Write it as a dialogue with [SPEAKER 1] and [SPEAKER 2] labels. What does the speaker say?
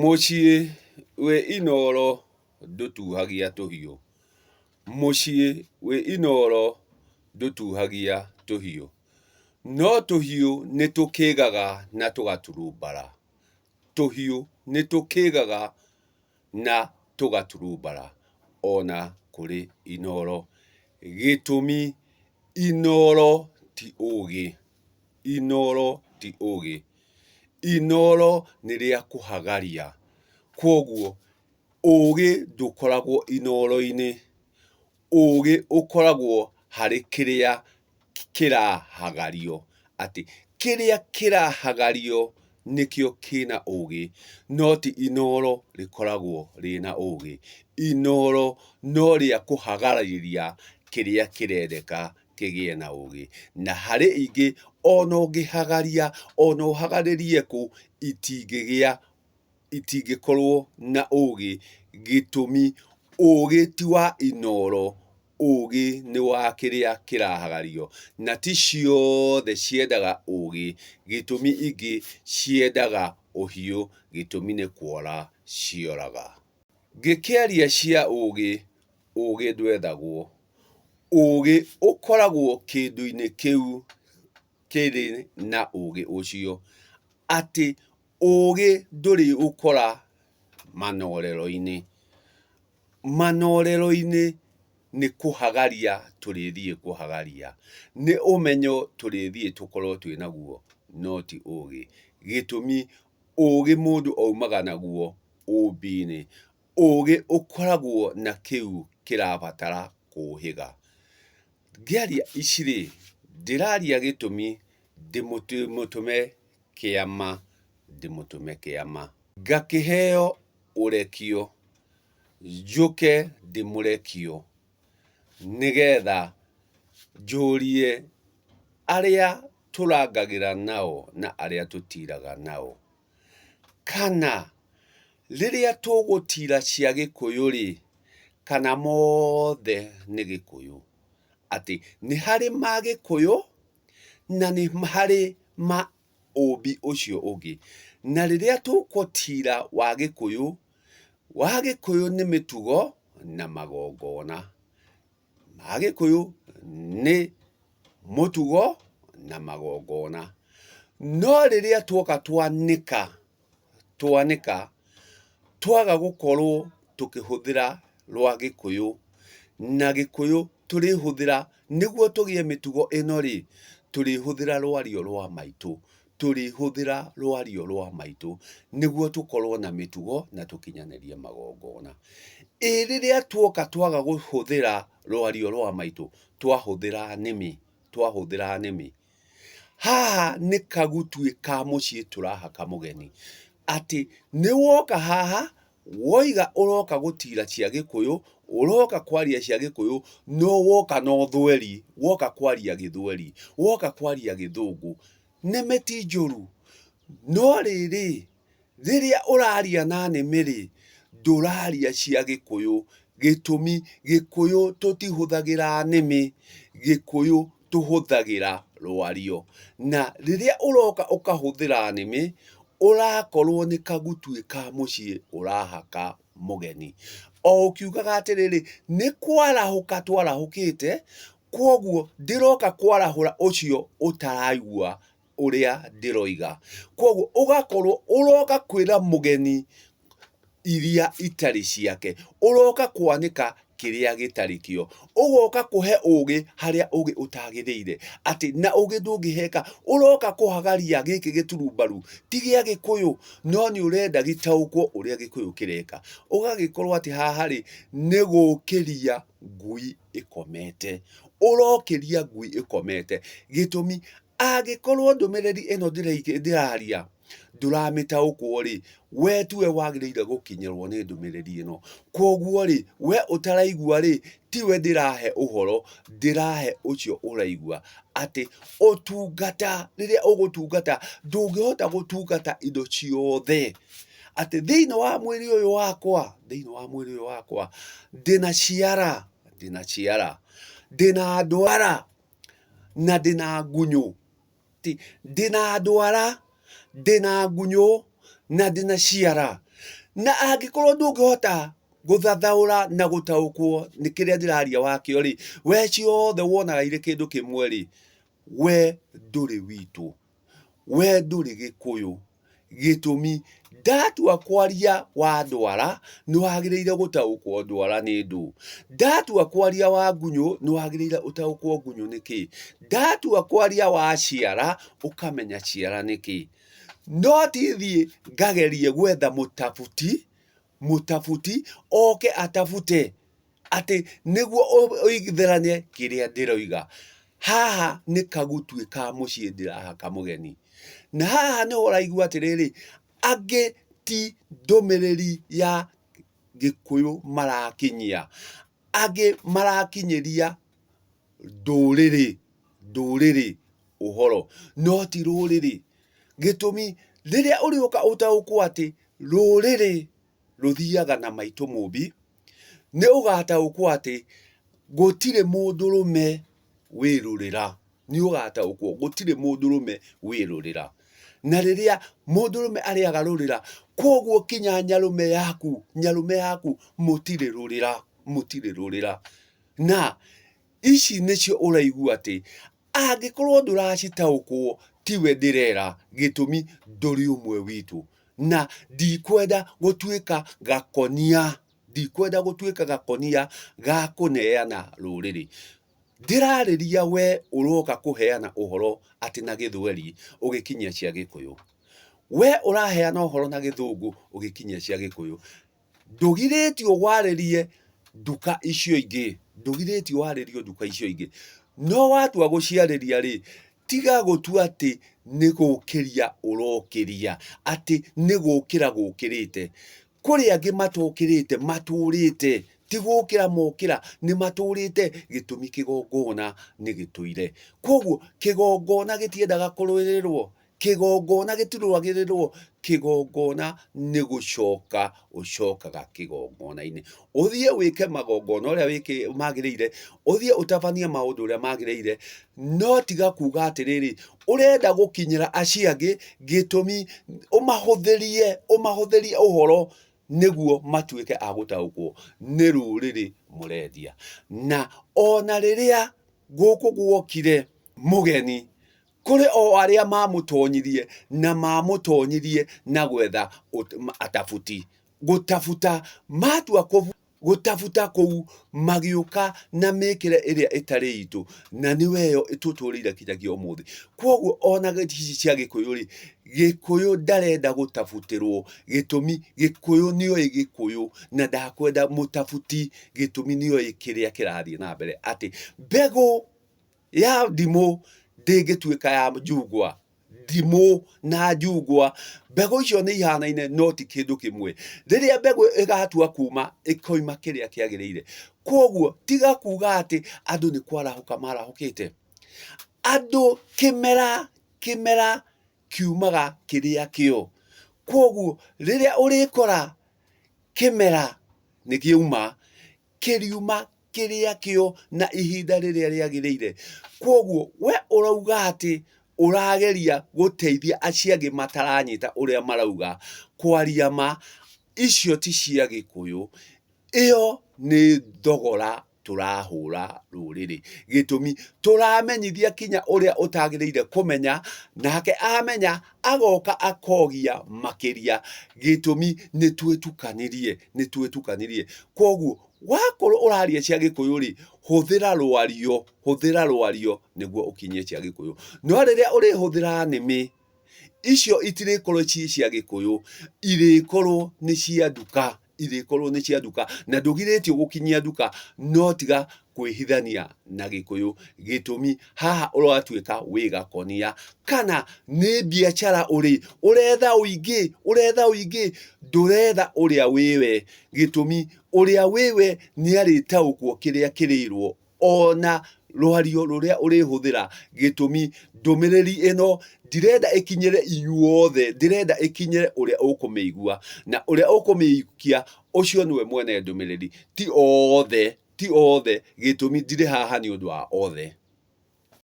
[SPEAKER 1] Mũciĩ wĩ Inooro ndũtuhagia tũhiũ. Mũciĩ wĩ Inooro ndũtuhagia tũhiũ. No tũhiũ nĩ tũkĩgaga na tũgaturumbara. Tũhiũ nĩ tũkĩgaga na tũgaturumbara ona kũrĩ Inooro. Gĩtũmi Inooro ti ũgĩ. Inooro ti ũgĩ. Inooro nĩ rĩa kũhagaria. Kwoguo ũgĩ ndũkoragwo inooro-inĩ, ũgĩ ũkoragwo harĩ kĩrĩa kĩrahagario. Atĩ kĩrĩa kĩrahagario nĩkĩo kĩna ũgĩ, no ti inooro rĩkoragwo rĩna ũgĩ. Inooro no rĩa kũhagarĩria kĩrĩa kĩrendeka kĩgĩe na ũgĩ. Na harĩ ingĩ ona ũngĩhagaria, ona ũhagarĩrie kũ, itingĩgĩa, itingĩkorwo na ũgĩ, gĩtũmi ũgĩ ti wa inooro, ũgĩ nĩ wa kĩrĩa kĩrahagario. Na ti ciothe ciendaga ũgĩ, gĩtũmi ingĩ ciendaga ũhiũ, gĩtũmi nĩ kuora cioraga. Ngĩkĩaria cia ũgĩ, ũgĩ ndwethagwo. Ũgĩ ũkoragwo kĩndũ-inĩ kĩu kĩrĩ na ũgĩ ũcio, atĩ ũgĩ ndũrĩ ũkora manorero-inĩ. Manorero-inĩ nĩ kũhagaria tũrĩthiĩ kũhagaria, nĩ ũmenyo tũrĩthiĩ tũkorwo twĩ naguo, no ti ũgĩ. Gĩtũmi, ũgĩ mũndũ aumaga naguo ũmbi-inĩ. Ũgĩ ũkoragwo na kĩu kĩrabatara kũhĩga. Ngĩaria ici rĩ, ndĩraria gĩtũmi ndĩmũtũme kĩama, ndĩmũtũme kĩama. Ngakĩheo ũrekio, njũke ndĩmũrekio, nĩgetha njũrie arĩa tũrangagĩra nao na arĩa tũtiraga nao. Kana rĩrĩa tũgũtira cia Gĩkũyũ-rĩ, kana mothe nĩ Gĩkũyũ? Atĩ nĩ harĩ ma Gĩkũyũ na nĩ harĩ ma ũmbi ũcio ũngĩ. Na rĩrĩa tũgũtira wa Gĩkũyũ, wa Gĩkũyũ nĩ mĩtugo na magongona. Agĩkũyũ nĩ mũtugo na magongona. No rĩrĩa tuoka twanĩka, twanĩka, twaga gũkorwo tũkĩhũthĩra rwa Gĩkũyũ, na Gĩkũyũ tũrĩhũthĩra nĩguo tũgĩe mĩtugo ĩno rĩ, tũrĩhũthĩra rwario rwa maitũ. Tũrĩhũthĩra rwario rwa maitũ nĩguo tũkorwo na mĩtugo na tũkinyanĩrie magongona. Ĩ rĩrĩa tuoka twaga kũhũthĩra rwario rwa maitũ, twahũthĩra nĩmĩ, twahũthĩra nĩmĩ, haha nĩ kagutuĩ ka mũciĩ tũrahaka mũgeni, atĩ nĩ woka haha, woiga ũroka gũtira cia Gĩkũyũ, ũroka kwaria cia Gĩkũyũ, no woka na ũthweri, woka kwaria gĩthweri, woka kwaria gĩthũngũ. Nĩmĩ ti njũru, no rĩrĩ, rĩrĩa ũraria na nĩmĩ-rĩ, ndũraria cia Gĩkũyũ. Gĩtũmi, Gĩkũyũ tũtihũthagĩra nĩmĩ, Gĩkũyũ tũhũthagĩra rwario. Na rĩrĩa ũroka ũkahũthĩra nĩmĩ, ũrakorwo nĩ kagutuĩ ka mũciĩ ũrahaka mũgeni. O ũkiugaga atĩrĩrĩ, nĩ kwarahũka twarahũkĩte, kwoguo ndĩroka kwarahũra ũcio ũtaraigua ũrĩa ndĩroiga. Kwoguo ũgakorwo ũroka kwĩra mũgeni iria itarĩ ciake, ũroka kwanĩka kĩrĩa gĩtarĩ kĩo, ũgoka kũhe ũgĩ harĩa ũgĩ ũtagĩrĩire, atĩ na ũgĩ ndũngĩheka, ũroka kũhagaria gĩkĩ gĩturumbaru, ti gĩa Gĩkũyũ, no nĩ ũrenda gĩtaũkwo ũrĩa Gĩkũyũ kĩreka. Ũgagĩkorwo atĩ haha rĩ, nĩ gũkĩria ngui ĩkomete, ũrokĩria ngui ĩkomete, gĩtũmi angĩkorwo ndũmĩrĩri ĩno ndĩraria ndũramĩtaũkwo rĩ, we tiwe wagĩrĩire gũkinyĩrwo nĩ ndũmĩrĩri ĩno. Kwoguo rĩ, we ũtaraigua rĩ, tiwe ndĩrahe ũhoro, ndĩrahe ũcio ũraigua. Atĩ ũtungata, rĩrĩa ũgũtungata, ndũngĩhota gũtungata indo ciothe. Atĩ thĩinĩ wa mwĩrĩ ũyũ wakwa, thĩinĩ wa mwĩrĩ ũyũ wakwa, ndĩna ciara, ndĩna ciara, ndĩna ndwara, na ndĩna ngunyũ. Ndĩna ndwara, ndĩna ngunyũ, na ndĩna ciara. Na angĩkorwo ndũngĩhota gũthathaũra na gũtaũkwo nĩ kĩrĩa ndĩraria wakĩo rĩ, we ciothe wonaga irĩ kĩndũ kĩmwe rĩ, we ndũrĩ witũ, we ndũrĩ Gĩkũyũ. Gĩtũmi, ndatua kwaria wa ndwara, nĩ wagĩrĩire gũtaũkwo ndwara nĩ ndũ. Ndatua kwaria wa ngunyũ, nĩ wagĩrĩire ũtaũkwo ngunyũ nĩ kĩ. Ndatua kwaria wa ciara, ũkamenya ciara nĩ kĩ. No ti thiĩ ngagerie gwetha mũtabuti, mũtabuti oke atabute atĩ nĩguo ũiguithanie kĩrĩa ndĩroiga. Haha nĩ kagutuĩ ka mũciĩ ndĩrahaka mũgeni. Na haha nĩho ũraigua atĩrĩrĩ, angĩ ti ndũmĩrĩri ya Gĩkũyũ marakinyia, angĩ marakinyĩria ndũrĩrĩ, ndũrĩrĩ ũhoro, no ti rũrĩrĩ. Gĩtũmi, rĩrĩa ũrĩũka ũtaũkwo atĩ rũrĩrĩ rũthiaga na maitũ mũmbi, nĩ ũgataũkwo atĩ gũtirĩ mũndũrũme wĩ rũrĩra. Nĩ ũgataũkwo gũtirĩ mũndũrũme wĩ rũrĩra. Na rĩrĩa mũndũrũme arĩaga rũrĩra, kwoguo kinya nyarũme yaku, nyarũme yaku mũtirĩ rũrĩra, mũtirĩ rũrĩra. Na ici nĩcio ũraigua atĩ angĩkorwo ndũracitaũkwo tiwe ndĩrera, gĩtũmi ndũrĩ ũmwe witũ. Na ndikwenda gũtuĩka gakonia, ndikwenda gũtuĩka gakonia ga kũneana rũrĩrĩ. Ndĩrarĩria we ũroka kũheana ũhoro atĩ na gĩthweri ũgĩkinyia cia gĩkũyũ. We ũraheana ũhoro na gĩthũngũ ũgĩkinyia cia gĩkũyũ. Ndũgirĩtio warĩrie nduka icio ingĩ, ndũgirĩtio warĩrie nduka icio ingĩ, no watua gũciarĩria rĩ, tiga gũtua atĩ nĩ gũkĩria ũrokĩria, atĩ nĩ gũkĩra gũkĩrĩte. Kũrĩ angĩ matokĩrĩte matũrĩte, ti gũkĩra mokĩra, nĩ matũrĩte, gĩtũmi kĩgongona nĩ gĩtũire. Koguo kĩgongona gĩtiendaga kũrũĩrĩrwo, Kĩgongona gĩtirũagĩrĩrwo, kĩgongona nĩ gũcoka ũcokaga kĩgongona-inĩ. Ũthiĩ wĩke magongona ũrĩa magĩrĩire, ũthiĩ ũtabanie maũndũ ũrĩa magĩrĩire, no tiga kuga atĩrĩrĩ, ũrenda gũkinyĩra acio angĩ, gĩtũmi ũmahũthĩrie, ũmahũthĩrie ũhoro nĩguo matuĩke a gũtaũkwo nĩ rũrĩrĩ mũrendia. Na ona rĩrĩa gũkũ guokire mũgeni, Kũrĩ o arĩa maamũtonyirie, na maamũtonyirie na gwetha atabuti. Gũtabuta, matua gũtabuta kũu, magĩũka na mĩkĩre ĩrĩa ĩtarĩ itũ, na nĩwe ĩyo tũtũrĩire kinyagia ũmũthĩ. Kwoguo ona ici cia Gĩkũyũ-rĩ, Gĩkũyũ ndarenda gũtabutĩrwo, gĩtũmi Gĩkũyũ nĩoĩ Gĩkũyũ na ndakwenda mũtabuti, gĩtũmi nĩoĩ kĩrĩa kĩrathiĩ na mbere atĩ mbegũ ya ndimũ ndĩngĩtuĩka ya njungwa. Ndimũ na njungwa, mbegũ icio nĩ ihanaine no ti kĩndũ kĩmwe. Rĩrĩa mbegũ ĩgatua kuma, ĩkoima kĩrĩa kĩagĩrĩire. Kwoguo tiga kuga atĩ andũ nĩ kwarahũka marahũkĩte. Andũ kĩmera kĩmera kiumaga kĩrĩa kĩo. Kwoguo rĩrĩa ũrĩkora kĩmera nĩ kĩauma, kĩriuma kĩrĩa kĩo na ihinda rĩrĩa rĩagĩrĩire. Kwoguo we ũrauga atĩ ũrageria gũteithia acio angĩ mataranyita ũrĩa marauga, kwaria ma, icio ti cia Gĩkũyũ, ĩyo nĩ thogora tũrahũra rũrĩrĩ. Gĩtũmi, tũramenyithia kinya ũrĩa ũtagĩrĩire kũmenya, nake amenya agoka akogia makĩria. Gĩtũmi nĩ twĩtukanirie, nĩ twĩtukanirie. Kwoguo wakorwo ũraria cia Gĩkũyũ rĩ, hũthĩra rwario, hũthĩra rwario nĩguo ũkinyie cia Gĩkũyũ. No rĩrĩa ũrĩhũthĩra nĩmĩ, icio itirĩkorwo ciĩ cia Gĩkũyũ, irĩkorwo nĩ cia nduka, irĩkorwo nĩ cia nduka, na ndũgirĩtio gũkinyia nduka, no tiga kwĩhithania na Gĩkũyũ. Gĩtũmi haha ũratuĩka wĩ gakonia, kana nĩ biacara ũrĩ, ũretha ũingĩ, ũretha ũingĩ, ndũretha ũrĩa wĩwe. Gĩtũmi ũrĩa wĩwe nĩarĩtaũkwo kĩrĩa kĩrĩirwo ona rwario rũrĩa ũrĩhũthĩra. Gĩtũmi ndũmĩrĩri ĩno ndirenda ĩkinyĩre inyuothe, ndĩrenda ĩkinyĩre ũrĩa ũkũmĩigua, na ũrĩa ũkũmĩikia ũcio nĩwe mwene ndũmĩrĩri, ti othe, ti othe. Gĩtũmi ndirĩ haha nĩ ũndũ wa othe.